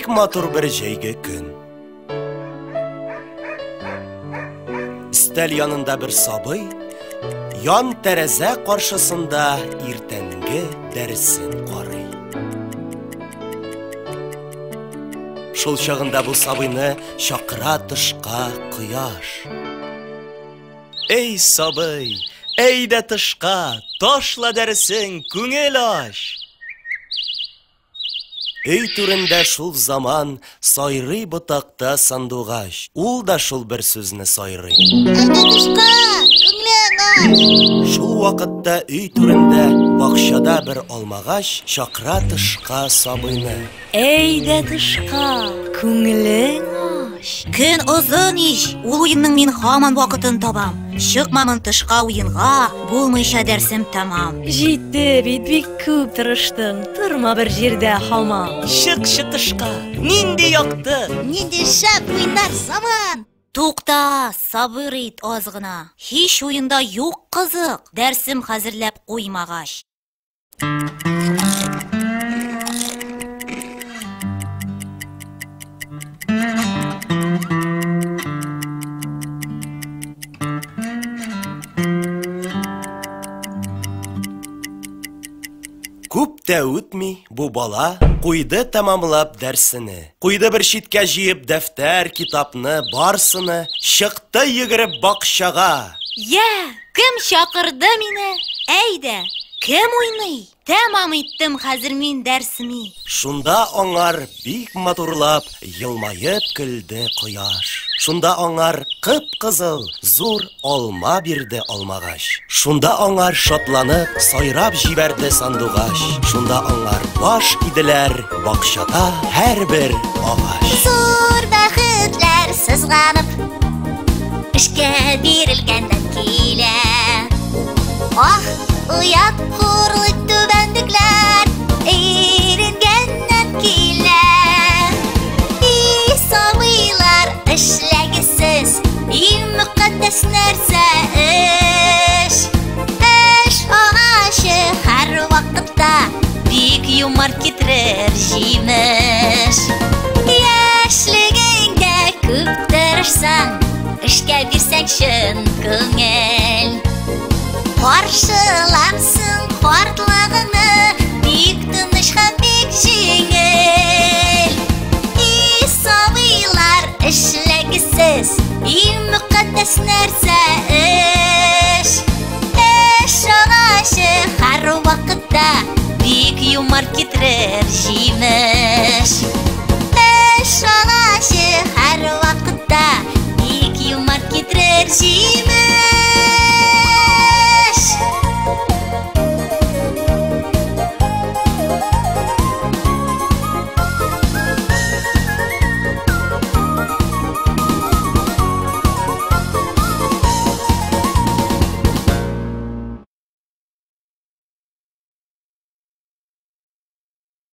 Бик матур бер җәйге көн. Өстәл янында бер сабый, ян тәрәзә каршысында иртәнге дәресен карый. Шул чагында бу сабыйны чакыра тышка кояш. Эй, сабый, әйдә тышка, ташла дәресең, күңел ач! Өй түрендә шул заман сайрый ботакта сандугач. Ул да шул бер сүзне сайрый. Әйдә тышка, күңелең ач! Шул вакытта өй түрендә бакчада бер алмагач чакыра тышка сабыйны. Әйдә тышка, күңелең ач. Көн озын ич, ул уенның мин һаман вакытын табам. Чыкмамын тышка уенга, булмыйча дәрсем тәмам. Җитте бит, бик күп тырыштың, торма бер җирдә һаман. Чыкчы тышка, нинди якты! Нинди шәп уйнар заман! Тукта, сабыр ит аз гына. Һич уенда юк кызык, дәрсем хәзерләп куймагач. Күп тә үтми, бу бала куйды тәмамлап дәрсене. Куйды бер читкә җыеп дәфтәр, китапны, барсыны, чыкты йөгереп бакчага. Я, кем чакырды мине? Әйдә, кем уйный? Тәмам иттем хәзер мин дәрсеми. Шунда аңар бик матурлап елмаеп көлде кояш. Шунда аңар кып-кызыл зур алма бирде алмагач. Шунда аңар шатланып сайрап җибәрде сандугач. Шунда аңар баш иделәр бакчада һәрбер агач. Зур бәхетләр сызганып, эшкә бирелгәннән килә. Ах, оят хурлык түбәнлекләр иренгәннән килә. И сабыйлар, эшләгез, иң мөкатдәс нәрсә эш. Эш агачы һәр вакытта бик юмарт китерер җимеш. Яшьлегеңдә күп тырышсаң, эшкә бирсәң чын күңел. Каршыларсың картлыгыңны бик тыныч һәм бик җиңел. И сабыйлар, эшләгез сез, иң мөкатдәс нәрсә эш. Эш агачы һәр вакытта бик юмарт китерер җимеш.